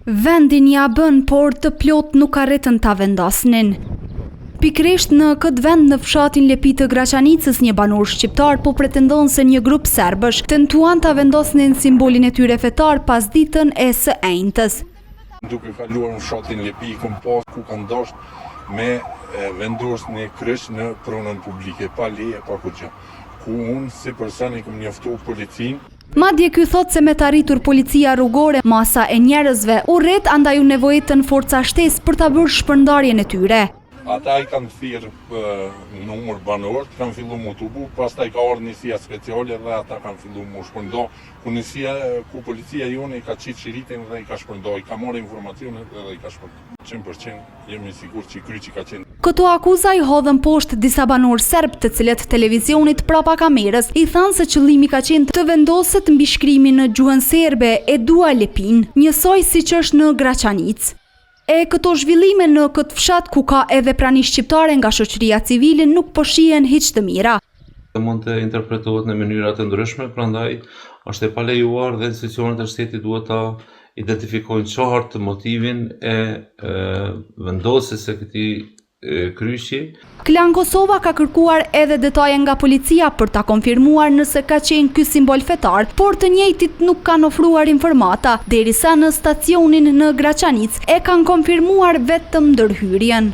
Vendin ia bënë, por të plotë nuk arritën ta vendosnin. Pikërisht në këtë vend në fshatin Lepi të Graçanicës, një banor shqiptar po pretendon se një grup serbësh tentuan ta vendosnin simbolin e tyre fetar pasditen e së enjtes. Duke kaluar në fshatin Lepi, kom pa ku kanë dasht me vendos një kryq në pronën publike, pa leje, pa kurgjë. Ku unë si person i kom njoftu policinë. Madje ky thotë se me të arritur policia rrugore, masa e njerëzve u rrit andaj u nevojitën forca shtesë për ta bërë shpërndarjen e tyre. Ata i kanë thirrë numër banorët, kanë fillu mu tubu, pastaj ka ardhë njësia speciale dhe ata kanë fillu mu shpërnda, ku njësia, ku policia jonë i ka qitë shiritin dhe i ka shpërnda, i ka marrë informacionet dhe i ka shpërnda. 100% jemi i sigurt që kryqi ka qenë. Këto akuza i hodhën poshtë disa banorë serbë, të cilët televizionit prapa kamerës i thanë se qëllimi ka qenë të vendoset mbishkrimi në gjuhën serbe E dua Lepinë, njësoj siç është në Graçanicë. E këto zhvillime në këtë fshat ku ka edhe prani shqiptare nga shoqëria civile nuk po shihen hiç të mira. Mund të interpretohet në mënyra të ndryshme, prandaj është e palejuar dhe institucionet e shtetit duhet ta identifikojnë qartë motivin e vendosjes së këtij kryqi. Klan Kosova ka kërkuar edhe detaje nga policia për ta konfirmuar nëse ka qenë ky simbol fetar, por të njëjtit nuk kanë ofruar informata, derisa në stacionin në Graçanicë e kanë konfirmuar vetëm ndërhyrjen.